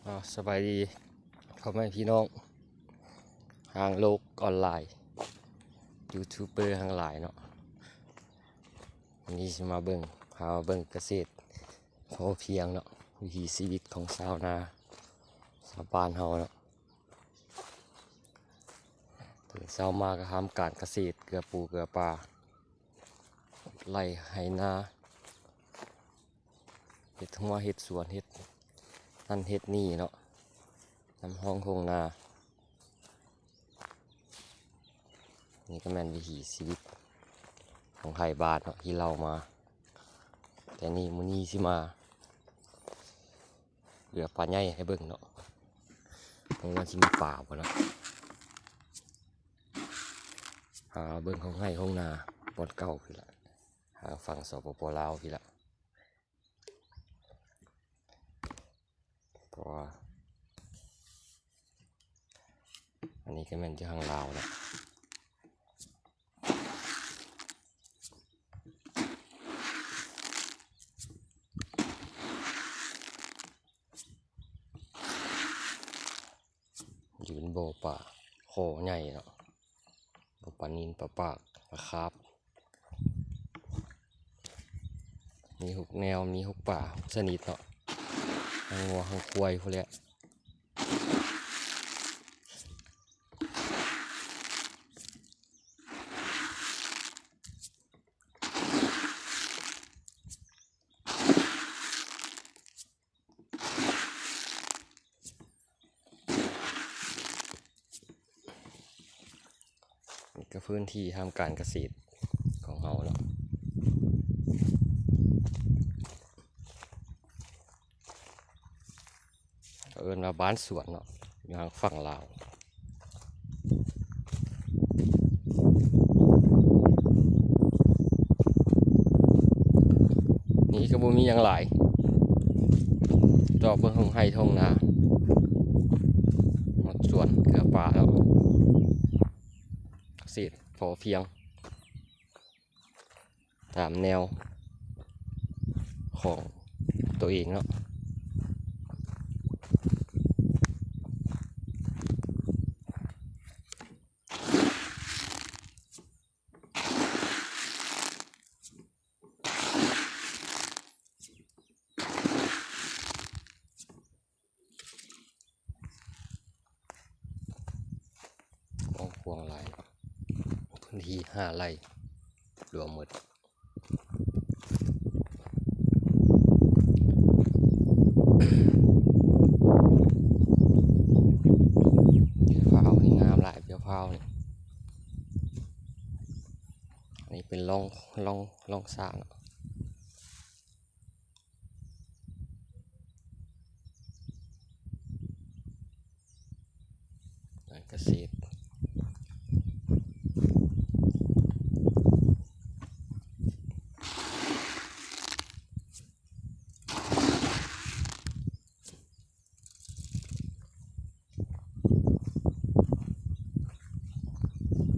ອາ ສະບາຍດີພໍ່ແມ່ພີ່ນ້ອງທາງໂລກອອນລາຍ ຢູທູບເບີທັງຫຼາຍເນາະ. ວັນນີ້ຊິມາເບິ່ງ ພາມາເບິ່ງກະເສດພໍພຽງເນາະ, ວິຖີຊີວິດຂອງຊາວນາ ຊາວບ້ານເຮົາເນາະ. ຕື່ນເຊົ້າມາກໍທຳການກະເສດ ເກືອປູເກືອປາ ໄລ່ໄຖນາ ເຮັດຮົ້ວເຮັດສວນ ເຮັດນັ້ນເຮັດນີ້ເນາະ ນຳຮ່ອງທົ່ງນາ. ນີ້ກໍແມ່ນວິຖີຊີວິດຂອງໄທບ້ານເນາະ ທີ່ເລົ່າມາ ແຕ່ນີ້ມື້ນີ້ຊິມາເຫຼືອປາໃຫຍ່ໃຫ້ເບິ່ງເນາະ. ເບິ່ງວ່າຊິມີປາບໍ່ເນາະ. ຫາເບິ່ງທົ່ງໄຮ່ທົ່ງນາບ່ອນເກົ່າພີ້ລະ ທາງຝັ່ງ ສປປ ລາວ ພີ້ລະ. ເພາະວ່າ ອັນນີ້ກໍແມ່ນຢູ່ທາງລາວເນາະ. ຢູ່ເປັນບໍ່ປາ ຄໍໃຫຍ່ເນາະ, ບໍ່ປານິນ ປາປາກ ປາຄາບ. ມີທຸກແນວ ມີທຸກປາ ທຸກຊະນິດເນາະ, ທັງງົວ ທັງຄວາຍພຸ້ນແຫຼະ. ນີ້ກໍພື້ນທີ່ທຳການກະເສດຂອງເຮົາເນາະ, ເຂົາເອີ້ນວ່າບ້ານສວນເນາະ ຢູ່ທາງຝັ່ງລາວ. ນີ້ກໍບໍ່ມີຫຍັງຫຼາຍ ຈອບເບິ່ງທົ່ງໄຮ່ທົ່ງນາ ຮອດສວນເກືອປາແລ້ວ. ກະເສດພໍພຽງຕາມແນວຂອງໂຕເອງເນາະ. ກວ້າງຂວາງຫຼາຍ ພື້ນທີ່ຫ້າໄຮ່ລວມໝົດ. ເຟຍຟ້າວນີ້ງາມຫຼາຍ ເຟຍຟ້າວນີ້. ອັນນີ້ເປັນຮ່ອງ ຮ່ອງ ຮ່ອງສ້າງເນາະ. ການກະເສດ